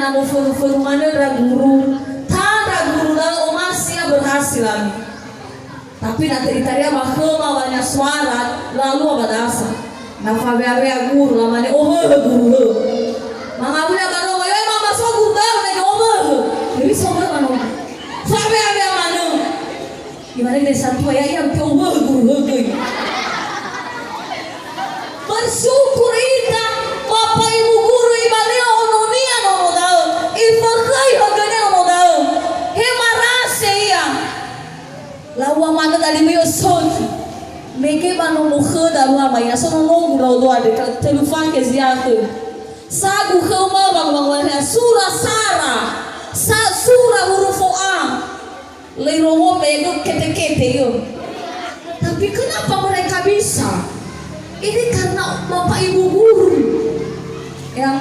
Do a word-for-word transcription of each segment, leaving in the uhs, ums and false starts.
Na mofönu-fönu manö ndra guru, tandra guru da'ö omasi ia berhasil ami. Tapi na teritaria ba khöma wanya suara, lalua ba dasa. Na fawea-wea guru, lamane, "Owöhö guru hö." Mangawuli ba nomo, "Yoi mama, so guru da'ö, mege owöhö." Jadi so guru ba nomo. Fawea-wea manö. Imane desa tua, "Ya'ia mpe owöhö guru hö göi." Bersyukur ita, Bapak Ibu guru ibalio ononia nomo da'ö, ifökhöi högönia nomo da'ö. He marase ia. Lawua manö dali mö yosökhi. Mege ba nomo khöda lua maina, so nonogu ndra'odo andre, ka tölu fake ziakhö. Sagu khöma wanguwanguania sura sara, sa sura huruf A. Lei rowo mege kete-kete, yo. Tapi kenapa mereka bisa? Ini karena Bapak Ibu guru. Ya.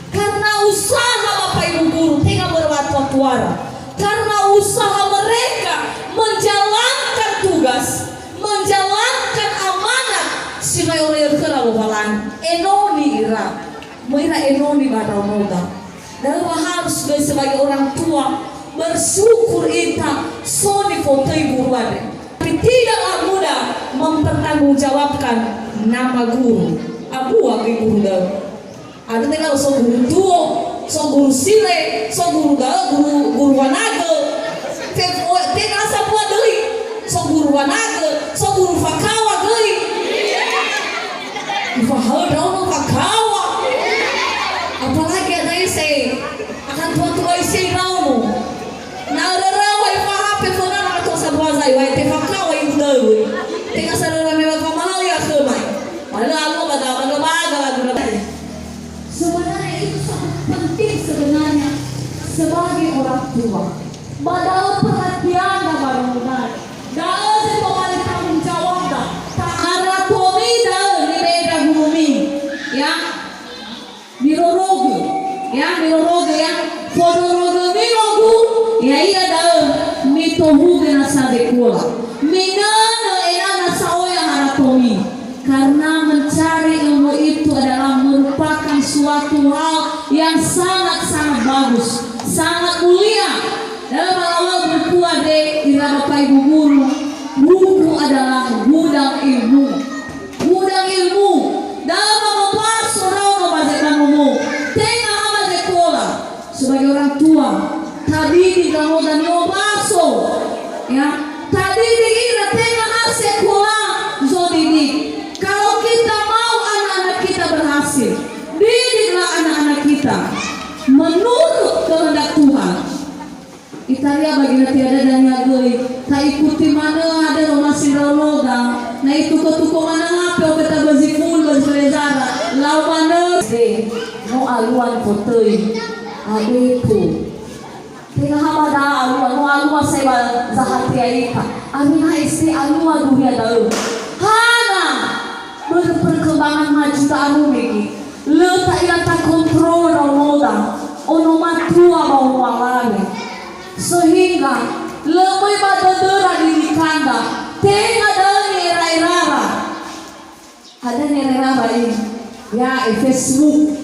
Karena usaha Bapak Ibu guru, tenga berwatu-watuara. Karena usaha mereka menjalankan tugas, menjalankan amanat, si no ökhöra Lowalangi. Enoni ira. Möi ira enoni ba ndraonoda. Da'ö wa harus göi sebagai orang tua, bersyukur ita so nifotöi guru andre. Tapi tidak mudah mempertanggungjawabkan nama guru. Abua göi guru da'ö. Ada tenga so guru tuo, so guru sile, so guru da'ö, guru, guru wanagö. Fe-, o-, tenga sambua döi. So guru wanagö, so guru fakawa göi. Ifahaö ndraono fakawa. Apalagi ada ese, akan tua-tua ese ndraono. Na röröu ha ifahape föna na tua sambua zai, wa ete fakawa ibu döi. Tenga saröra me wa famahaö ia khöma. Mana alo ba da, mana ba ga lagu na. Sebenarnya itu sangat penting sebenarnya sebagai orang tua. Ba da'ö perhatian ba ndraonoda. Da'ö zi tobali tanggung jawabda. Ta'ara tomi da'ö nibe'e ndra gurumi. Ya. Mirorogö. Ya, mirorogö ya. Fondrorogömi nogu, ya'ia da'ö mitohugö nasa zekola. Minönö ena'ö nasa oya haratomi. Karena mencari ilmu itu adalah merupakan suatu hal yang sangat-sangat bagus, sangat mulia. Dalam awal buku ade ira Bapak Ibu guru, buku adalah gudang ilmu. Gudang ilmu. Dalam membaso ndraono ba zetamomo. Tenga ama zekola. Sebagai orang tua, tadidik ndraonoda ni'ombaso, ya. Tadidik ira tenga ha sekola zodidik. Kalau kita mau anak-anak kita berhasil, didiklah anak-anak kita menurut kehendak Tuhan. Italia bagi na tiada dania göi, ta'ikuti manö ada rumah sindraonoda, na ituko-tuko manö hape okö tabözi ful, bözi felezara, lau manö. De, no alua nifotöi. Adeku. Tenga ha ba da'a alua, no alua sai ba zahatia ita. Awena ese alua duria da'ö. Hana, börö perkembangan maju da'ö mege. Lö ta'ila takontrol ndraonoda, ono matua ba ono alawe. Sehingga, lö möi ba dödöra didikanda, tenga da'ö ni'era-erara. Ada nere-nere ini, ya, eh, Facebook.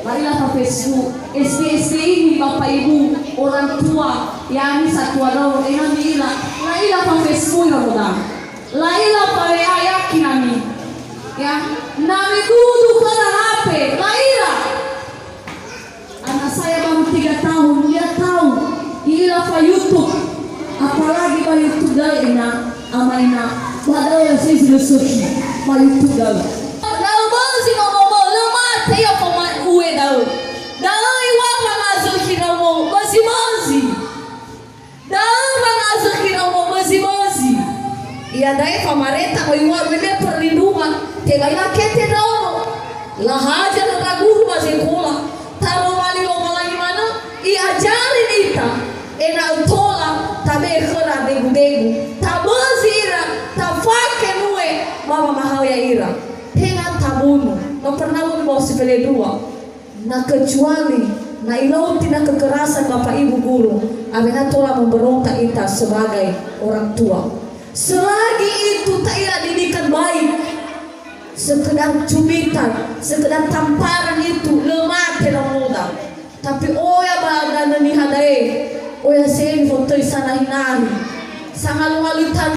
La'ila fa Facebook. S D, S D ini, Bapak Ibu, orang tua, ya, ini satu ada, eh, nami ila. La'ila fa Facebook, ya, Bapak. La'ila fa W A, yakin ami. Ya, nami dudu khöra H P, la'ila. Anak saya baru tiga tahun, dia tahu. I'ila fa YouTube. Apalagi ba YouTube da'ö ena, ama ena. Ba da'ö ya saya sudah search. Ba YouTube da'ö. Da'ö bözi nono bö, lö mate ia fama-, ue da'ö. Da'ö iŵa'ö wangazökhi ndraono, bözi-bözi. Da'ö wangazökhi ndraono bözi-bözi. Iada'e famareta möi ua möi me perlindungan, tebai lakete ndraono. Lahaja ndraono guru ba zekola. Taroma li Lowalangi manö, i'ajari ita, ena'ö tola tabe'e khöra degu-degu, tabözi ira, tafake nue, ba wamahaö ya'ira. Tenga tabunu, no pernah wulu ba si pele dua. Na kecuali, na ilau tindak kekerasan Bapak Ibu guru, awena tola memberontak ita sebagai orang tua. Selagi itu ta'ila didikan baik, sekedar cubitan, sekedar tamparan itu, lö mate ndraonoda. Tapi oya ba danö niha da'e, oya seri fotoi sanahi-nahi. Sangalungalui tanö.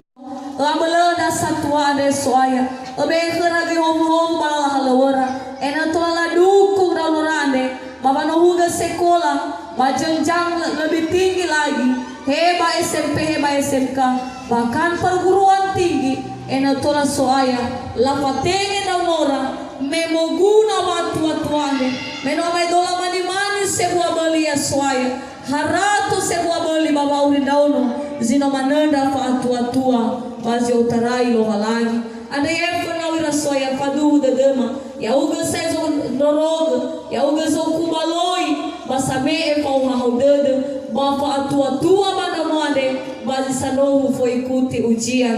Ö'amölö ndra satua andre So'aya. Öbe'e khöra göi howu-howu ba lala halöŵöra, ena'ö tola laduku ndraonora andre, ba wanohugö sekola, ba jenjang lö-, lebih tinggi lagi, he ba S M P, he ba S M K, bahkan perguruan tinggi, ena'ö tola So'aya, lafatenge ndraonora, me moguna wa'atua-tua andre, me no amaedola mani-mani sebua böli ia So'aya, harato sebua böli ba wa'auri ndraono, zi no manöndra fa'atua-tua, ba zi otarai Lowalangi. Andre ya'e fönau ira So'aya, faduhu dödöma, ya'ugö sa'ae zondrorogö, ya'ugö zokubaloi, ba same'e fa'ohahau dödö, ba fa'atua-tua ba ndraono andre, ba zi sanohu fo'ikuti ujian.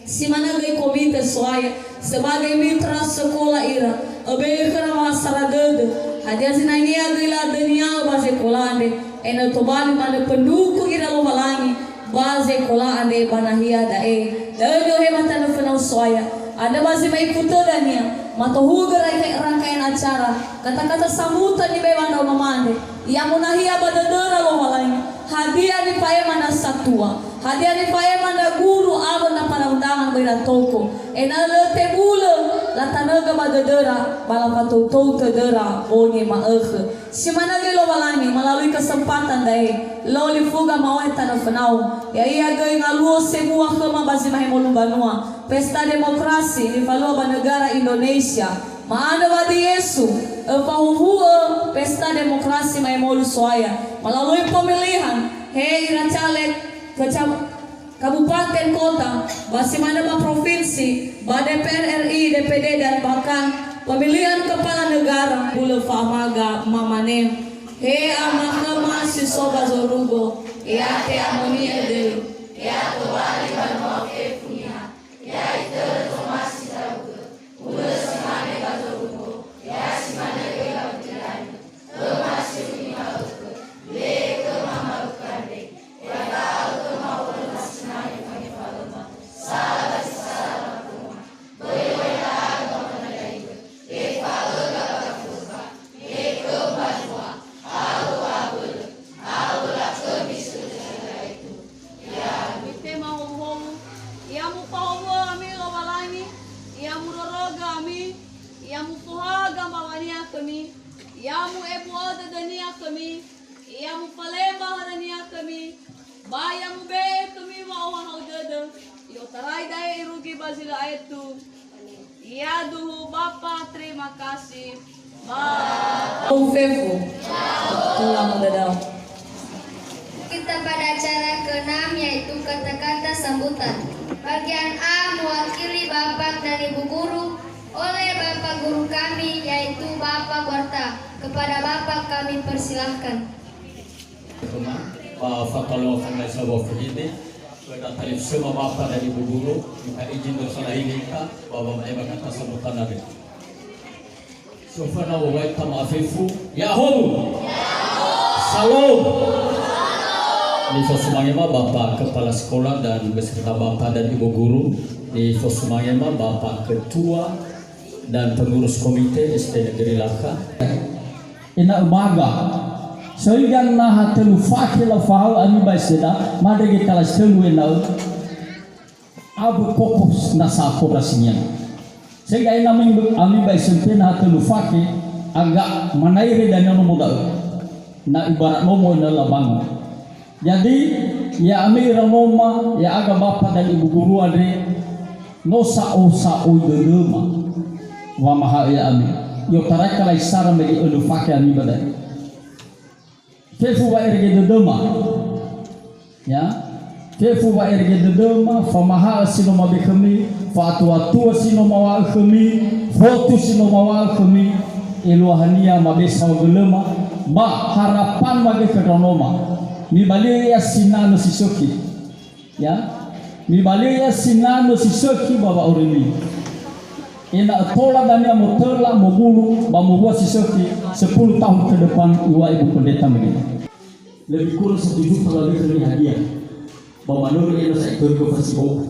Si manö göi komite So'aya, sebagai mitra sekola ira, öbe'e khöra wa'asara dödö, hadia zinangea göi ladönia'ö ba zekola andre, ena'ö tobali manö penduku ira Lowalangi, ba zekola andre ba nahia da'e. Da'ö ni'ohe ba tanö fönau So'aya, andrö ba zi ma'ifu tödönia, matohugö rangka-, rangkaian acara, kata-kata sambuta nibe'e ba ndraonoma andre, ia monahia ba dödöra Lowalangi, hadia nifa'ema ndra satua, hadia nifa'ema ndra guru awö ndra para undangan ba ira toko, ena'ö lö tebulö latanögö ba dödöra, ba lafatoutou tödöra bongi ma'ökhö. Si manö göi Lowalangi, melalui kesempatan da'e, lö olifu gama'ohe tanö fönau, ya'ia göi ngaluo sebua khöma ba zi mahemolu mbanua, Pesta Demokrasi nifalua ba negara Indonesia. Ma'andrö wa'adia Yesu, öfahuhu'ö Pesta Demokrasi mahemolu So'aya, melalui pemilihan, he ira caleg, kecam-, Kabupaten, kota, ba si manö ba provinsi, ba D P R R I, D P D, dan bahkan pemilihan kepala negara, bulö fa'amaga mamane. He Ama khöma si so ba zorugo, ya te'amoni'ö döi, ya tobali banua fefu niha, ya itörö zomasi ndra'ugö, ulö si mane ba zorugo, ya si mane göi ba gulidanö. Khöma si u'ila ökhö, be'e khöma ma'ökhö andre, ba da'ö khöma oföna sinai fangefaöma, sala ba zi sala ba khöma, böi lö wa'ela'agö ba fanadaigö, tefa'öga ba gaföga, he khöu mbanua, awö wa'abölö, awö lakhömi sölö zanggaetu. Ya, mitema howuhowu, ya mufahowu'ö ami Lowalangi, ya murorogö ami, ya mufohaga mbaŵa-Nia khömi, ya mu'ebu'ö dödö-Nia khömi, ya mufalemba hörö-Nia khömi, ba ya mube'e khömi wa'ohahau dödö, i'otarai da'e irugi ba zi lö aetu. Yaduhu Bapa, terima kasih. Ba fefu. Tulang dadau. Kita pada acara keenam, yaitu kata-kata sambutan. Bagian A mewakili Bapak dan Ibu Guru oleh Bapak Guru kami, yaitu Bapak Warta. Kepada Bapak kami persilahkan. Ba fatalua fangai sawa fehede, ba da talifusöma Bapak dan Ibu Guru, minta izin dosa lahili ita, ba wama'ema kata sambutan andre. Sofana wawai tama fefu, ya'ahowu! Salom! Nifosumangema Bapak Kepala Sekolah dan beserta Bapak dan Ibu Guru, nifosumangema Bapak Ketua dan Pengurus Komite S D Negeri Lakha. Ena'ö baga. Sehingga na ha tölu fakhe lafahaö ami ba S D A, madrege kalasi tölu ena'ö. Awö koko nasa kodrasinia. Sehingga ena'ö ami ba S M P na ha tölu fakhe, aga manaere dania nomo da'ö. Na ibarat nomo ena'ö labangun. Jadi, ya'ami ira noma, ya'aga Bapak dan Ibu Guru andre, no sa'o-sa'oi dödöma wamahaö ya'ami. I'otarai kalai sara mege önö fakhe ami ba da'e. Fefu wa'erege dödöma. Ya. Fefu wa'erege dödöma, famahaö si no mabe khömi, fa'atua-tua si no mawa'ö khömi, fotu si no mawa'ö khömi, eluahania mabe saohagölöma, ba harapan mage khö ndraonoma. Mibalia ia sinanö si sökhi. Ya. Mibalia ia sinanö si sökhi ba wa'aurimi. Ena'ö tola dania motöla, mogulu, ba mowua si sökhi, sepuluh tahun ke depan, iŵa'ö Ibu Pendeta mege. Lebih kurang satu juta lebih khömi hadiah. Ba manö ena'ö sa'ae tölu fasibo'ö.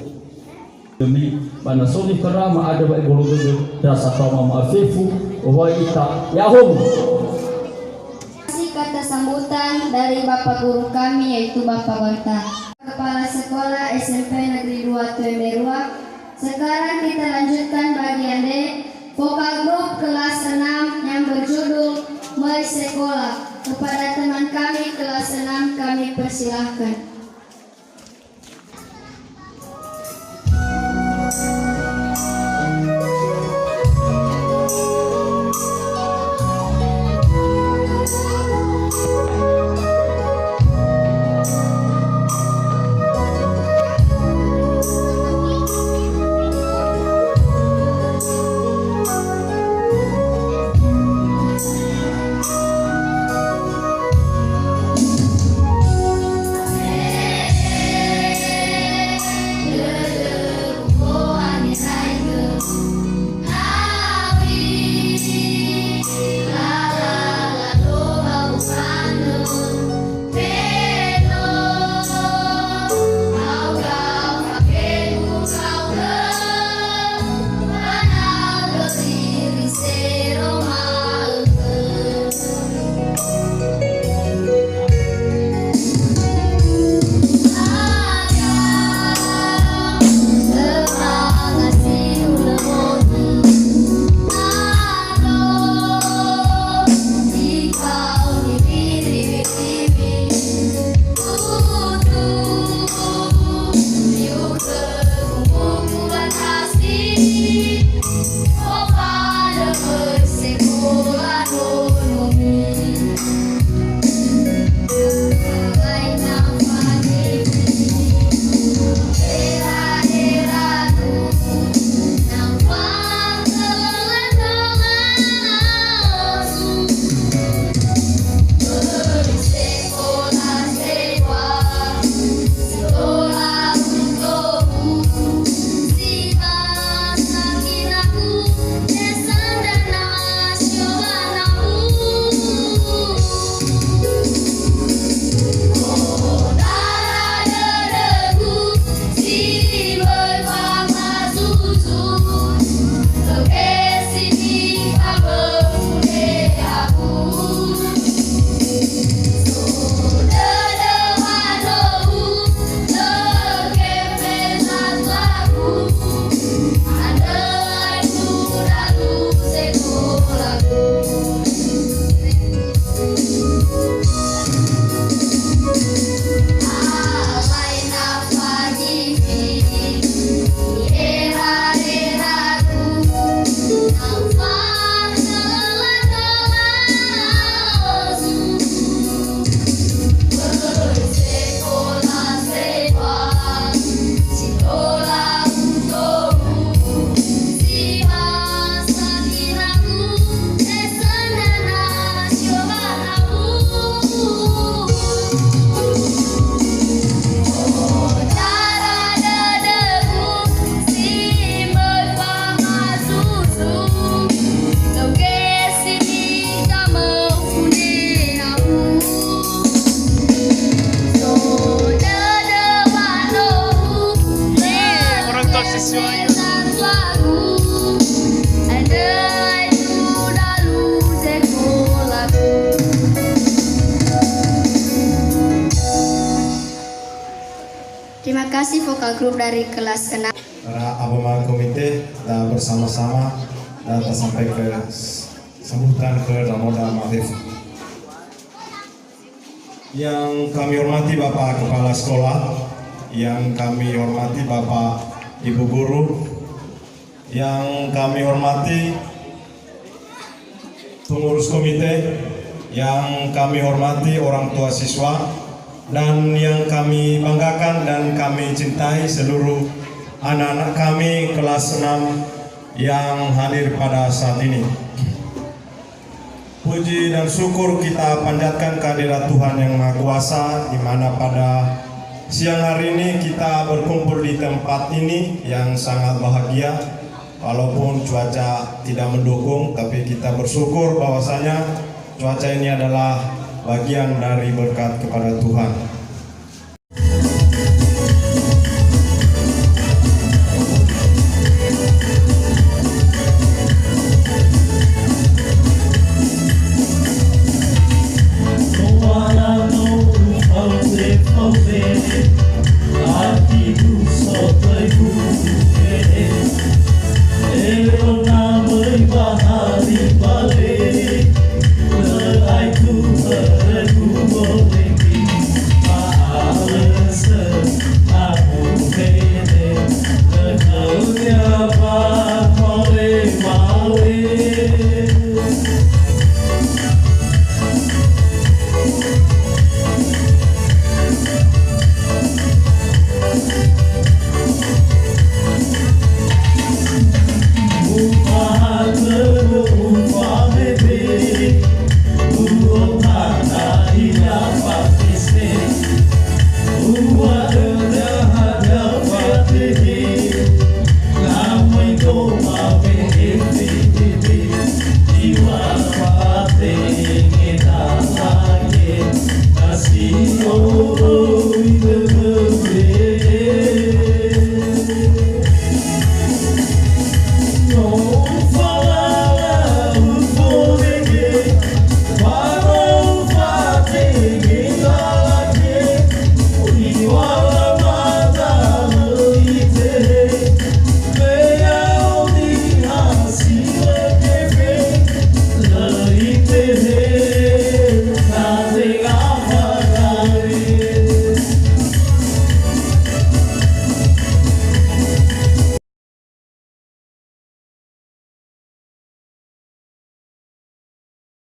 Demi, ba na so nikhöra ma'andrö wa'ebolo dödö, ndra satua mama'a fefu, owai ita, ya'ahowu! Dari Bapak Guru kami, yaitu Bapak Barta. Kepala Sekolah S M P Negeri dua Tuemerua. Sekarang kita lanjutkan bagian D, vokal grup kelas enam yang berjudul Möi Sekolah. Kepada teman kami kelas enam, kami persilahkan. Orang tua siswa, ayo. Terima kasih vokal grup dari kelas enam. Para abama komite, kita bersama-sama, kita sampai ke s-, sambutan ke Ramoda Ma'rif. Yang kami hormati Bapak Kepala Sekolah, yang kami hormati Bapak Ibu Guru, yang kami hormati pengurus komite, yang kami hormati orang tua siswa, dan yang kami banggakan dan kami cintai seluruh anak-anak kami kelas enam yang hadir pada saat ini. Puji dan syukur kita panjatkan kehadirat Tuhan Yang Maha Kuasa, di mana pada siang hari ini kita berkumpul di tempat ini yang sangat bahagia, walaupun cuaca tidak mendukung, tapi kita bersyukur bahwasanya cuaca ini adalah bagian dari berkat kepada Tuhan.